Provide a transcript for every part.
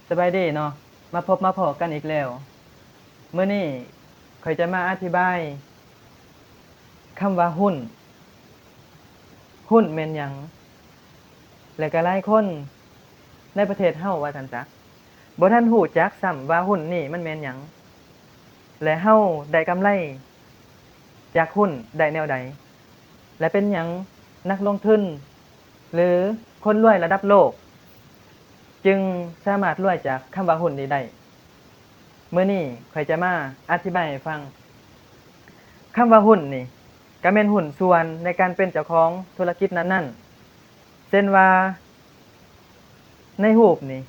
ສະບາຍດີເນາະ ມາພົບມາພໍ້ກັນອີກແລ້ວ. ມື້ນີ້ຂ້ອຍຈະມາອະທິບາຍຄຳວ່າຫຸ້ນ. ຫຸ້ນແມ່ນຫຍັງ? ແລະກະຫຼາຍຄົນໃນປະເທດເຮົາວ່າຊັ້ນຊະ ບໍ່ທັນຮູ້ຈັກຊ້ຳວ່າຫຸ້ນນີ້ມັນແມ່ນຫຍັງ ແລະເຮົາໄດ້ກຳໄລຈາກຫຸ້ນໄດ້ແນວໃດ ແລະເປັນຫຍັງນັກລົງທຶນ ຫຼືຄົນລວຍລະດັບໂລກ ຈຶ່ງສາມາດລວຍຈາກຄຳວ່າຫຸ້ນນີ້ໄດ້. ມື້ນີ້ຂ້ອຍຈະມາອະທິບາຍໃຫ້ຟັງ. ຄຳວ່າຫຸ້ນນີ້ ກະແມ່ນຫຸ້ນສ່ວນໃນການເປັນເຈົ້າຂອງທຸລະກິດນັ້ນໆ. ເຊັ່ນວ່າ ໃນຮູບນີ້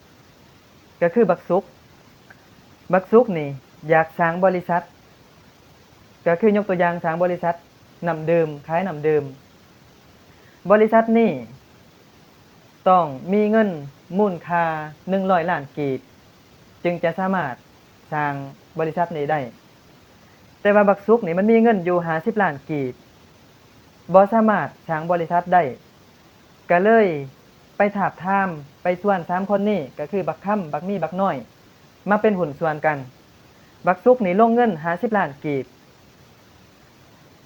ກະຄືບັກສຸກ. ບັກສຸກນີ້ຢາກສ້າງບໍລິສັດ ກະຄືຍົກຕົວຢ່າງສ້າງບໍລິສັດນ້ຳດື່ມ ຂາຍນ້ຳດື່ມ. ບໍລິສັດນີ້ຕ້ອງມີເງິນມູນຄ່າໜຶ່ງຮ້ອຍລ້ານກີບ ຈຶ່ງຈະສາມາດສ້າງບໍລິສັດນີ້ໄດ້. ແຕ່ວ່າບັກສຸກນີ້ມັນມີເງິນຢູ່ຫ້າສິບລ້ານກີບ ບໍ່ສາມາດສ້າງບໍລິສັດໄດ້ ກະເລີຍໄປທາບທາມ ໄປຊວນສາມຄົນນີ້ ກະຄືບັກຄຳ ບັກມີ ບັກນ້ອຍ ມາເປັນຫຸ້ນສ່ວນກັນ. ບັກສຸກນີ້ລົງເງິນຫ້າສິບລ້ານກີບ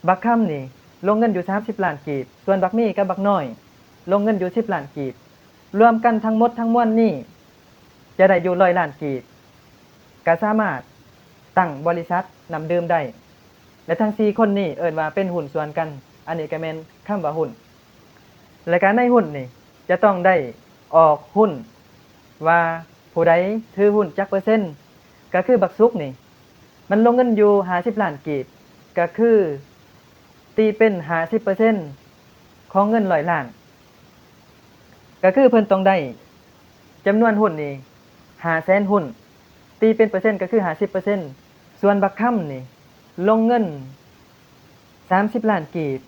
ບັກຄຳນີ້ລົງເງິນຢູ່ສາມສິບລ້ານກີບ ສ່ວນບັກມີກັບບັກນ້ອຍລົງເງິນຢູ່ສິບລ້ານກີບ. ລວມກັນທັງໝົດທັງມວນນີ້ຈະໄດ້ຢູ່ຮ້ອຍລ້ານກີບ ກະສາມາດຕັ້ງບໍລິສັດນ້ຳດື່ມໄດ້ ແລະທັງສີ່ຄົນນີ້ເອີ້ນວ່າເປັນຫຸ້ນສ່ວນກັນ. ອັນນີ້ກະແມ່ນຄຳວ່າຫຸ້ນ. ແລະກະໃນຫຸ້ນນີ້ຈະຕ້ອງໄດ້ອອກຫຸ້ນວ່າຜູ້ໃດຖືຫຸ້ນຈັກເປີເຊັນ. ກະຄືບັກສຸກນີ້ ມັນລົງເງິນຢູ່ຫ້າສິບລ້ານກີບ ກະຄືຕີເປັນຫ້າສິບເປີເຊັນຂອງເງິນຮ້ອຍລ້ານ ກະຄືເພິ່ນຕ້ອງໄດ້ຈຳນວນຫຸ້ນນີ້ຫ້າແສນຫຸ້ນ ຕີເປັນເປີເຊັນກະຄືຫ້າສິບເປີເຊັນ. ສ່ວນບັກຄຳນີ້ລົງເງິນສາມສິບລ້ານກີບ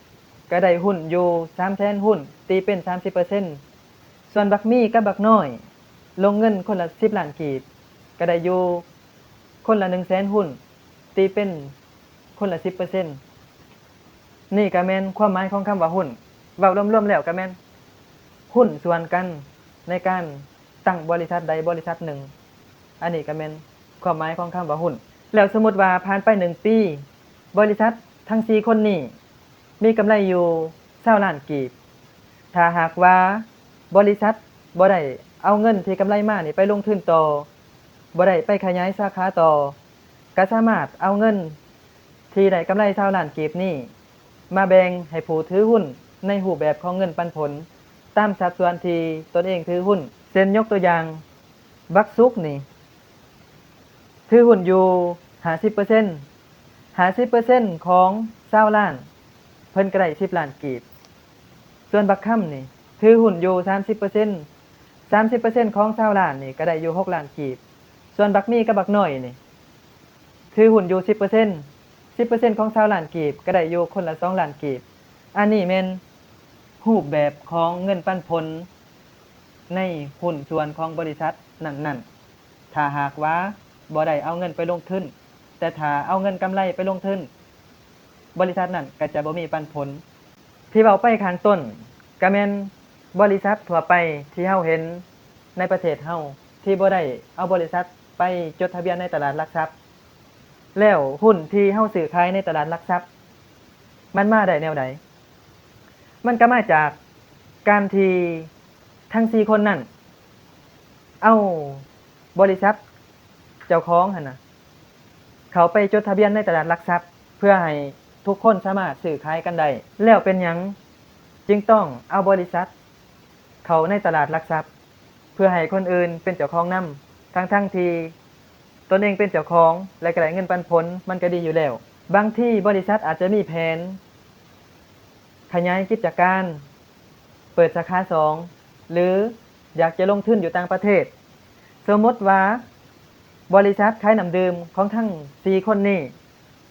ກະໄດ້ຫຸ້ນຢູ່ສາມແສນຫຸ້ນ ຕີເປັນສາມສິບເປີເຊັນ. ສ່ວນບັກມີກັບບັກນ້ອຍລົງເງິນຄົນລະສິບລ້ານກີບ ກະໄດ້ຢູ່ຄົນລະໜຶ່ງແສນຫຸ້ນ ຕີເປັນຄົນລະສິບເປີເຊັນ. ນີ້ກະແມ່ນຄວາມໝາຍຂອງຄຳວ່າຫຸ້ນ. ເວົ້າລວມໆແລ້ວກະແມ່ນຫຸ້ນສ່ວນກັນໃນການຕັ້ງບໍລິສັດໃດບໍລິສັດໜຶ່ງ. ອັນນີ້ກະແມ່ນຄວາມໝາຍຂອງຄຳວ່າຫຸ້ນ. ແລ້ວສົມມຸດວ່າຜ່ານໄປໜຶ່ງປີ ບໍລິສັດທັງສີ່ຄົນນີ້ມີກຳໄລຢູ່ຊາວລ້ານກີບ. ຖ້າຫາກວ່າບໍລິສັດບໍ່ໄດ້ເອົາເງິນທີ່ກຳໄລມານີ້ໄປລົງທຶນຕໍ່ ບໍ່ໄດ້ໄປຂະຫຍາຍສາຂາຕໍ່ ກະສາມາດເອົາເງິນທີ່ໄດ້ກຳໄລຊາວລ້ານກີບນີ້ ມາແບ່ງໃຫ້ຜູ້ຖືຫຸ້ນໃນຮູບແບບຂອງເງິນປັນຜົນ ຕາມສັດສ່ວນທີ່ຕົນເອງຖືຫຸ້ນ. ເຊັ່ນຍົກຕົວຢ່າງ ບັກສຸກນີ້ຖືຫຸ້ນຢູ່ຫ້າສິບເປີເຊັນ ຫ້າສິບເປີເຊັນຂອງຊາວລ້ານ ເພິ່ນກະໄດ້ສິບລ້ານກີບ. ສ່ວນບັກຄຳນີ້ຖືຫຸ້ນຢູ່ສາມສິບເປີເຊັນ ສາມສິບເປີເຊັນຂອງຊາວລ້ານນີ້ກະໄດ້ຢູ່ຫົກລ້ານກີບ. ສ່ວນບັກມີກັບບັກນ້ອຍນີ້ ຖືຫຸ້ນຢູ່ສິບເປີເຊັນ ສິບເປີເຊັນຂອງຊາວລ້ານກີບ ກະໄດ້ຢູ່ຄົນລະສອງລ້ານກີບ. ອັນນີ້ແມ່ນຮູບແບບຂອງເງິນປັນຜົນໃນຫຸ້ນສ່ວນຂອງບໍລິສັດນັ້ນໆ ຖ້າຫາກວ່າບໍ່ໄດ້ເອົາເງິນໄປລົງທຶນ. ແຕ່ຖ້າເອົາເງິນກຳໄລໄປລົງທຶນ ບໍລິສັດນັ້ນກະຈະບໍ່ມີປັນຜົນ. ທີ່ເວົ້າໄປຂ້າງຕົ້ນກະແມ່ນບໍລິສັດທົ່ວໄປທີ່ເຮົາເຫັນໃນປະເທດເຮົາ ທີ່ບໍ່ໄດ້ເອົາບໍລິສັດໄປຈົດທະບຽນໃນຕະຫຼາດຫຼັກຊັບ. ແລ້ວຫຸ້ນທີ່ເຮົາຊື້ຂາຍໃນຕະຫຼາດຫຼັກຊັບ ມັນມາໄດ້ແນວໃດ? ມັນກະມາຈາກການທີ່ທັງສີ່ຄົນນັ້ນ ເອົາບໍລິສັດເຈົ້າຂອງຫັ້ນນະ ເຂົ້າໄປຈົດທະບຽນໃນຕະຫຼາດຫຼັກຊັບ ເພື່ອໃຫ້ທຸກຄົນສາມາດຊື້ຂາຍກັນໄດ້. ແລ້ວເປັນຫຍັງຈຶ່ງຕ້ອງເອົາບໍລິສັດເຂົ້າໃນຕະຫຼາດຫຼັກຊັບ ເພື່ອໃຫ້ຄົນອື່ນເປັນເຈົ້າຂອງນຳ ທັງໆທີ່ຕົນເອງເປັນເຈົ້າຂອງ ແລະກະໄດ້ເງິນປັນຜົນ ມັນກະດີຢູ່ແລ້ວ. ບາງທີບໍລິສັດອາດຈະມີແຜນຂະຫຍາຍກິດຈະການ ເປີດສາຂາສອງ ຫຼື ຢາກຈະລົງທຶນຢູ່ຕ່າງປະເທດ. ສົມມຸດວ່າບໍລິສັດຂາຍນ້ຳດື່ມຂອງທັງສີ່ຄົນນີ້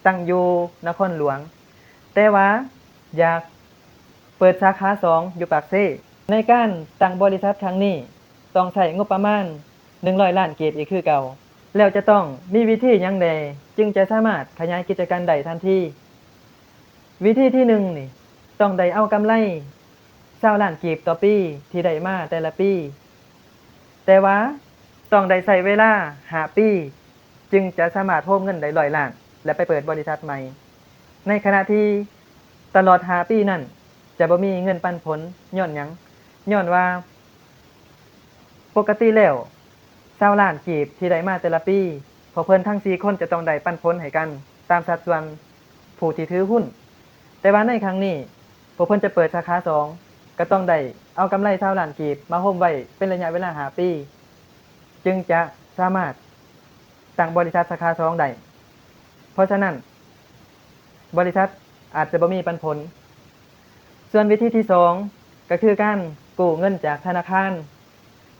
ຕັ້ງຢູ່ນະຄອນຫຼວງ ແຕ່ວ່າຢາກເປີດສາຂາສອງຢູ່ປາກເຊ. ໃນການຕັ້ງບໍລິສັດຄັ້ງນີ້ ຕ້ອງໃຊ້ງົບປະມານໜຶ່ງຮ້ອຍລ້ານກີບອີກຄືເກົ່າ. ແລ້ວຈະຕ້ອງມີວິທີຫຍັງແດ່ ຈຶ່ງຈະສາມາດຂະຫຍາຍກິດຈະການໄດ້ທັນທີ? ວິທີທີໜຶ່ງນີ້ ຕ້ອງໄດ້ເອົາກຳໄລຊາວລ້ານກີບຕໍ່ປີທີ່ໄດ້ມາແຕ່ລະປີ. ແຕ່ວ່າ ຕ້ອງໄດ້ໃຊ້ເວລາຫ້າປີ ຈຶ່ງຈະສາມາດໂຮມເງິນໄດ້ຮ້ອຍລ້ານ ແລະ ໄປເປີດບໍລິສັດໃໝ່. ໃນຂະນະທີ່ຕະຫຼອດຫ້າປີນັ້ນ ຈະບໍ່ມີເງິນປັນຜົນ. ຍ້ອນຫຍັງ? ຍ້ອນວ່າປົກກະຕິແລ້ວ ຊາວລ້ານກີບທີ່ໄດ້ມາແຕ່ລະປີ, ພວກເພິ່ນທັງສີ່ຄົນຈະຕ້ອງໄດ້ປັນຜົນໃຫ້ກັນຕາມສັດສ່ວນຜູ້ທີ່ຖືຫຸ້ນ. ແຕ່ວ່າໃນຄັ້ງນີ້ ພວກເພິ່ນຈະເປີດສາຂາສອງ ກໍຕ້ອງໄດ້ເອົາກຳໄລຊາວລ້ານກີບມາໂຮມໄວ້ເປັນໄລຍະເວລາຫ້າປີ ຈຶ່ງຈະສາມາດຕັ້ງບໍລິສັດສາຂາສອງໄດ້. ເພາະສະນັ້ນ ບໍລິສັດອາດຈະບໍ່ມີປັນຜົນ. ສ່ວນວິທີທີສອງ ກໍຄືການກູ້ເງິນຈາກທະນາຄານ,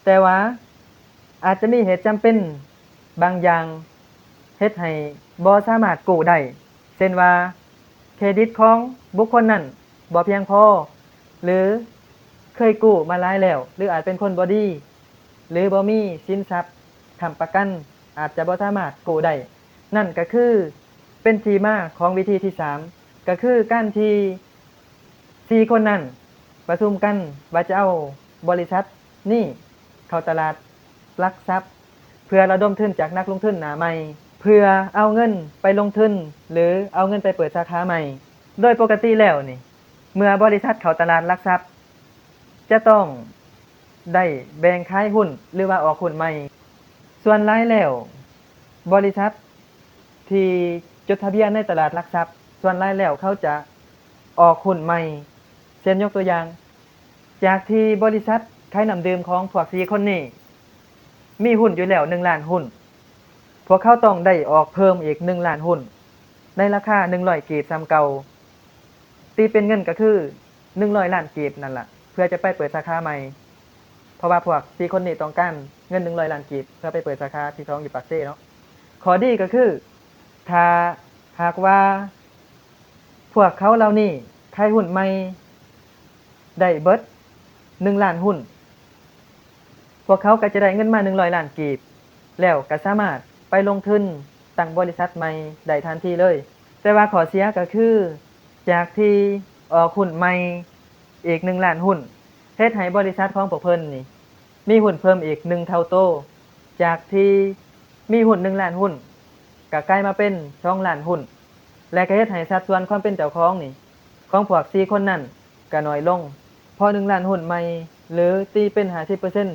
ແຕ່ວ່າອາດຈະມີເຫດຈຳເປັນບາງຢ່າງ ເຮັດໃຫ້ບໍ່ສາມາດກູ້ໄດ້, ເຊັ່ນວ່າ ເຄຣດິດຂອງບຸກຄົນນັ້ນບໍ່ພຽງພໍ ຫຼື ເຄີຍກູ້ມາຫຼາຍແລ້ວ ຫຼື ອາດເປັນຄົນບໍ່ດີ ຫຼື ບໍ່ມີສິນຊັບຄ້ຳປະກັນ, ອາດຈະບໍ່ສາມາດກູ້ໄດ້. ນັ້ນກໍຄືເປັນທີ່ມາຂອງວິທີທີສາມ ກໍຄືການທີ່ສີ່ຄົນນັ້ນປະຊຸມກັນວ່າຈະເອົາບໍລິສັດນີ້ເຂົ້າຕະຫຼາດຫຼັກຊັບ ເພື່ອລະດົມທຶນຈາກນັກລົງທຶນໜ້າໃໝ່ ເພື່ອເອົາເງິນໄປລົງທຶນ ຫຼື ເອົາເງິນໄປເປີດສາຂາໃໝ່. ໂດຍປົກກະຕິແລ້ວນີ້ ເມື່ອບໍລິສັດເຂົ້າຕະຫຼາດຫຼັກຊັບ ຈະຕ້ອງໄດ້ແບ່ງຂາຍຫຸ້ນ ຫຼືວ່າອອກຫຸ້ນໃໝ່. ສ່ວນຫຼາຍແລ້ວ ບໍລິສັດທີ່ຈົດທະບຽນໃນຕະຫຼາດຫຼັກຊັບ ສ່ວນຫຼາຍແລ້ວເຂົາຈະອອກຫຸ້ນໃໝ່. ເຊັ່ນ ຍົກຕົວຢ່າງ, ຈາກທີ່ບໍລິສັດຂາຍນ້ຳດື່ມຂອງພວກສີ່ຄົນນີ້ ມີຫຸ້ນຢູ່ແລ້ວໜຶ່ງລ້ານຫຸ້ນ, ພວກເຂົາຕ້ອງໄດ້ອອກເພີ່ມອີກໜຶ່ງລ້ານຫຸ້ນ ໃນລາຄາໜຶ່ງຮ້ອຍກີບສ່ຳເກົ່າ, ຕີເປັນເງິນກໍຄືໜຶ່ງຮ້ອຍລ້ານກີບນັ້ນລະ ເພື່ອຈະໄປເປີດສາຂາໃໝ່. ເພາະວ່າພວກສີ່ຄົນນີ້ຕ້ອງການເງິນໜຶ່ງຮ້ອຍລ້ານກີບ ເພື່ອໄປເປີດສາຂາທີສອງຢູ່ປາກເຊເນາະ. ຂໍ້ດີກໍຄື ຖ້າຫາກວ່າພວກເຂົາເຫຼົ່ານີ້ຂາຍຫຸ້ນໃໝ່ໄດ້ເບິດໜຶ່ງລ້ານຫຸ້ນ, ພວກເຂົາກໍຈະໄດ້ເງິນມາໜຶ່ງຮ້ອຍລ້ານກີບ ແລ້ວກໍສາມາດໄປລົງທຶນຕັ້ງບໍລິສັດໃໝ່ໄດ້ທັນທີເລີຍ. ແຕ່ວ່າຂໍ້ເສຍກໍຄື ຈາກທີ່ອອກຫຸ້ນໃໝ່ອີກໜຶ່ງລ້ານຫຸ້ນ ເຮັດໃຫ້ບໍລິສັດຂອງພວກເພິ່ນນີ້ມີຫຸ້ນເພີ່ມອີກໜຶ່ງເທົ່າໂຕ, ຈາກທີ່ມີຫຸ້ນໜຶ່ງລ້ານຫຸ້ນ ກໍກາຍມາເປັນສອງລ້ານຫຸ້ນ ແລະ ກໍເຮັດໃຫ້ສັດສ່ວນຄວາມເປັນເຈົ້າຂອງນີ້ ຂອງພວກສີ່ຄົນນັ້ນ ກໍໜ້ອຍລົງ, ເພາະໜຶ່ງລ້ານຫຸ້ນໃໝ່ ຫຼື ຕີເປັນຫ້າສິບເປີເຊັນ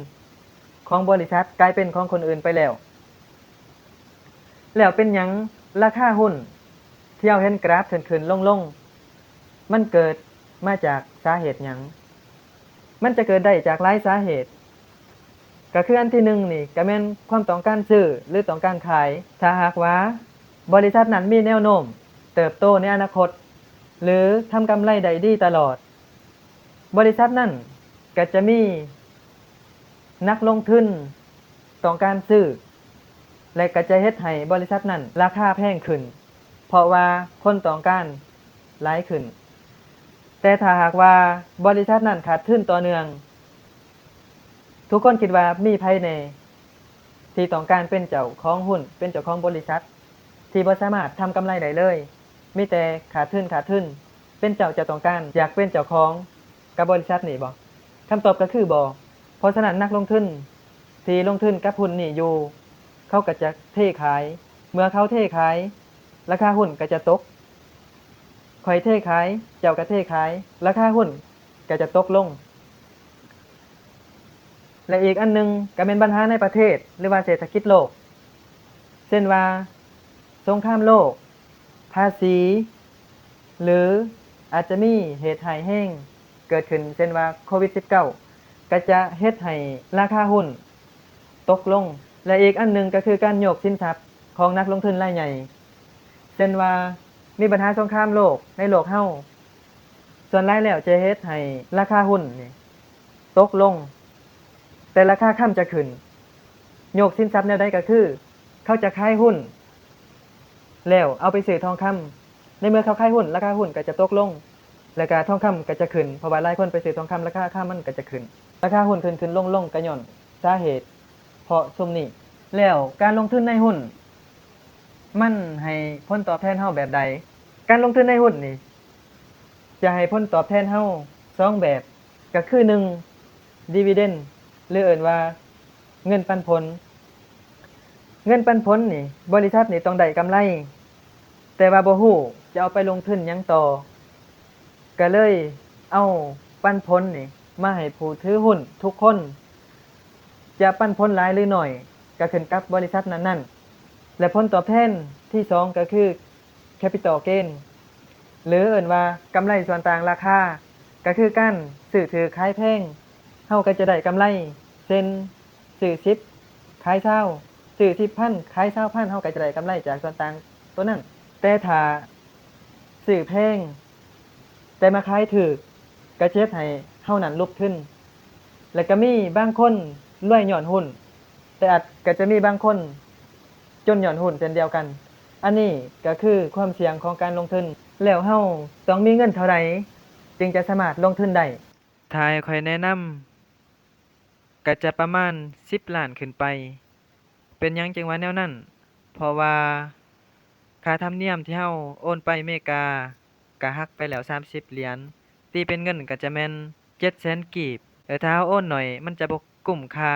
ຂອງບໍລິສັດ ກາຍເປັນຂອງຄົນອື່ນໄປແລ້ວ. ແລ້ວເປັນຫຍັງລາຄາຫຸ້ນທີ່ເຮົາເຫັນກຣາຟຂຶ້ນໆລົງໆ ມັນເກີດມາຈາກສາເຫດຫຍັງ? ມັນຈະເກີດໄດ້ຈາກຫຼາຍສາເຫດ, ກໍຄືອັນທີໜຶ່ງນີ້ກໍແມ່ນຄວາມຕ້ອງການຊື້ ຫຼື ຕ້ອງການຂາຍ. ຖ້າຫາກວ່າບໍລິສັດນັ້ນມີແນວໂນ້ມເຕີບໂຕໃນອະນາຄົດ ຫຼື ທຳກຳໄລໄດ້ດີຕະຫຼອດ, ບໍລິສັດນັ້ນກໍຈະມີນັກລົງທຶນຕ້ອງການຊື້ ແລະ ກໍຈະເຮັດໃຫ້ບໍລິສັດນັ້ນລາຄາແພງຂຶ້ນ ເພາະວ່າຄົນຕ້ອງການຫຼາຍຂຶ້ນ. ແຕ່ຖ້າຫາກວ່າບໍລິສັດນັ້ນຂາດທຶນຕໍ່ເນື່ອງ, ທຸກຄົນຄິດວ່າມີໃຜແດ່ທີ່ຕ້ອງການເປັນເຈົ້າຂອງຫຸ້ນ, ເປັນເຈົ້າຂອງບໍລິສັດ ທີ່ບໍ່ສາມາດທຳກຳໄລໄດ້ເລີຍ, ມີແຕ່ຂາດທຶນ, ຂາດທຶນ. ເປັນເຈົ້າ, ເຈົ້າຕ້ອງການຢາກເປັນເຈົ້າຂອງກັບບໍລິສັດນີ້ບໍ່? ຄຳຕອບກໍຄືບໍ່. ເພາະສະນັ້ນ ນັກລົງທຶນທີ່ລົງທຶນກັບຫຸ້ນນີ້ຢູ່, ເຂົາກໍຈະເທຂາຍ. ເມື່ອເຂົາເທຂາຍ, ລາຄາຫຸ້ນກໍຈະຕົກ. ຂ້ອຍເທຂາຍ, ເຈົ້າກໍເທຂາຍ, ລາຄາຫຸ້ນກໍຈະຕົກລົງ. ແລະ ອີກອັນໜຶ່ງກໍແມ່ນບັນຫາໃນປະເທດ ຫຼືວ່າເສດຖະກິດໂລກ, ເຊັ່ນວ່າ ສົງຄາມໂລກ, ພາສີ ຫຼື ອາດຈະມີເຫດຮ້າຍແຮງເກີດຂຶ້ນ ເຊັ່ນວ່າໂຄວິດສິບເກົ້າ ກໍຈະເຮັດໃຫ້ລາຄາຫຸ້ນຕົກລົງ. ແລະ ອີກອັນໜຶ່ງກໍຄືການໂຍກສິນຊັບຂອງນັກລົງທຶນລາຍໃຫຍ່, ເຊັ່ນວ່າມີບັນຫາສົງຄາມໂລກໃນໂລກເຮົາ, ສ່ວນຫຼາຍແລ້ວຈະເຮັດໃຫ້ລາຄາຫຸ້ນນີ້ຕົກລົງ, ແຕ່ລາຄາຄຳຈະຂຶ້ນ. ໂຍກສິນຊັບແນວໃດ? ກໍຄືເຂົາຈະຂາຍຫຸ້ນ ແລ້ວເອົາໄປຊື້ທອງຄຳ. ໃນເມື່ອເຂົາຂາຍຫຸ້ນ, ລາຄາຫຸ້ນກໍຈະຕົກລົງ ແລ້ວກໍທອງຄຳກໍຈະຂຶ້ນ, ເພາະວ່າຫຼາຍຄົນໄປຊື້ທອງຄຳ, ລາຄາຄຳມັນກໍຈະຂຶ້ນ. ລາຄາຫຸ້ນຂຶ້ນໆລົງໆ ກໍຍ້ອນສາເຫດເພາະຊຸມນີ້. ແລ້ວການລົງທຶນໃນຫຸ້ນ ມັນໃຫ້ຜົນຕອບແທນເຮົາແບບໃດ? ການລົງທຶນໃນຫຸ້ນນີ້ ຈະໃຫ້ຜົນຕອບແທນເຮົາສອງແບບ, ກໍຄື ໜຶ່ງ ດີວີເດັນ ຫຼື ເອີ້ນວ່າເງິນປັນຜົນ. ເງິນປັນຜົນນີ້ ບໍລິສັດນີ້ຕ້ອງໄດ້ກຳໄລ, ແຕ່ວ່າບໍ່ຮູ້ຈະເອົາໄປລົງທຶນຫຍັງຕໍ່, ກໍເລີຍເອົາປັນຜົນນີ້ມາໃຫ້ຜູ້ຖືຮຸ້ນທຸກຄົນ. ຈະປັນຜົນຫຼາຍຫຼືໜ້ອຍ ກໍຂຶ້ນກັບບໍລິສັດນັ້ນໆ ແລະ ຜົນຕອບແທນທີສອງກໍຄື capital gain ຫຼືເອີ້ນວ່າກຳໄລສ່ວນຕ່າງລາຄາ, ກໍຄືການຊື້ຖືກຂາຍແພງ ເຮົາກໍຈະໄດ້ກຳໄລ ເຊັ່ນ ຊື້ສິບ ຂາຍຊາວ, ຊື້ສິບພັນ ຂາຍຊາວພັນ ເຮົາກໍຈະໄດ້ກຳໄລຈາກສ່ວນຕ່າງໂຕນັ້ນ. ແຕ່ຖ້າຊື້ແພງ ແຕ່ມາຂາຍຖືກ ກໍຈະເຮັດໃຫ້ເຮົານັ້ນຫຼຸບທຶນ. ແລະ ກໍມີບາງຄົນລວຍຍ້ອນຮຸ້ນ, ແຕ່ອາດ ກໍຈະມີບາງຄົນຈົນຍ້ອນຮຸ້ນເຊັ່ນດຽວກັນ. ອັນນີ້ກໍຄືຄວາມສ່ຽງຂອງການລົງທຶນ. ແລ້ວເຮົາຕ້ອງມີເງິນເທົ່າໃດ ຈຶ່ງຈະສາມາດລົງທຶນໄດ້? ຖ້າໃຫ້ຂ້ອຍແນະນຳ ກໍຈະປະມານສິບລ້ານຂຶ້ນໄປ. ເປັນຫຍັງຈຶ່ງວ່າແນວນັ້ນ? ເພາະວ່າຄ່າທຳນຽມທີ່ເຮົາໂອນໄປເມກາ ກະຫັກໄປແລ້ວສາມສິບຫຼຽນ, ຕີເປັນເງິນກະຈະແມ່ນເຈັດແສນກີບ. ແລະ ຖ້າເຮົາໂອນໜ້ອຍ ມັນຈະບໍ່ກຸ້ມຄ່າ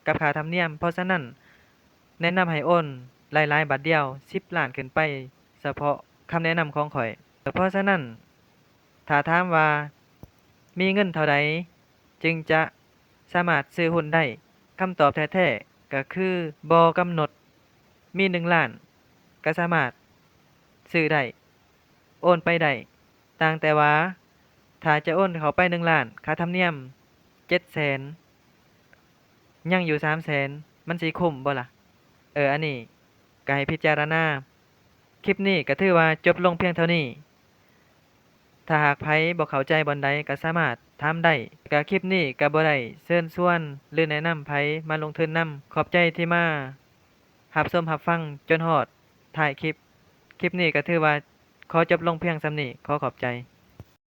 ກັບຄ່າທຳນຽມ. ເພາະສະນັ້ນ ແນະນຳໃຫ້ໂອນຫຼາຍໆບາດດຽວ ສິບລ້ານຂຶ້ນໄປ, ສະເພາະຄຳແນະນຳຂອງຂ້ອຍ. ເພາະສະນັ້ນ ຖ້າຖາມວ່າມີເງິນເທົ່າໃດຈຶ່ງຈະສາມາດຊື້ຮຸ້ນໄດ້? ຄຳຕອບແທ້ໆກໍຄືບໍ່ກຳນົດ, ມີໜຶ່ງລ້ານກໍສາມາດຊື້ໄດ້, ໂອນໄປໄດ້, ຕ່າງແຕ່ວ່າຖ້າຈະໂອນເຂົ້າໄປໜຶ່ງລ້ານ, ຄ່າທຳນຽມເຈັດແສນ ຍັງຢູ່ສາມແສນ, ມັນຊິຄຸ້ມບໍ່ລະ? ເອີ ອັນນີ້ກໍໃຫ້ພິຈາລະນາ. ຄລິບນີ້ກໍຖືວ່າຈົບລົງພຽງເທົ່ານີ້. ຖ້າຫາກໃຜບໍ່ເຂົ້າໃຈບ່ອນໃດກໍສາມາດຖາມໄດ້. ກະຄລິບນີ້ກໍບໍ່ໄດ້ເຊີນຊວນ ຫຼື ແນະນຳໃຜມາລົງທຶນນຳ. ຂອບໃຈທີ່ມາຮັບຊົມຮັບຟັງຈົນຮອດທ້າຍຄລິບ. ຄລິບນີ້ກໍຖືວ່າຂໍຈົບລົງພຽງສ່ຳນີ້. ຂໍຂອບໃຈ.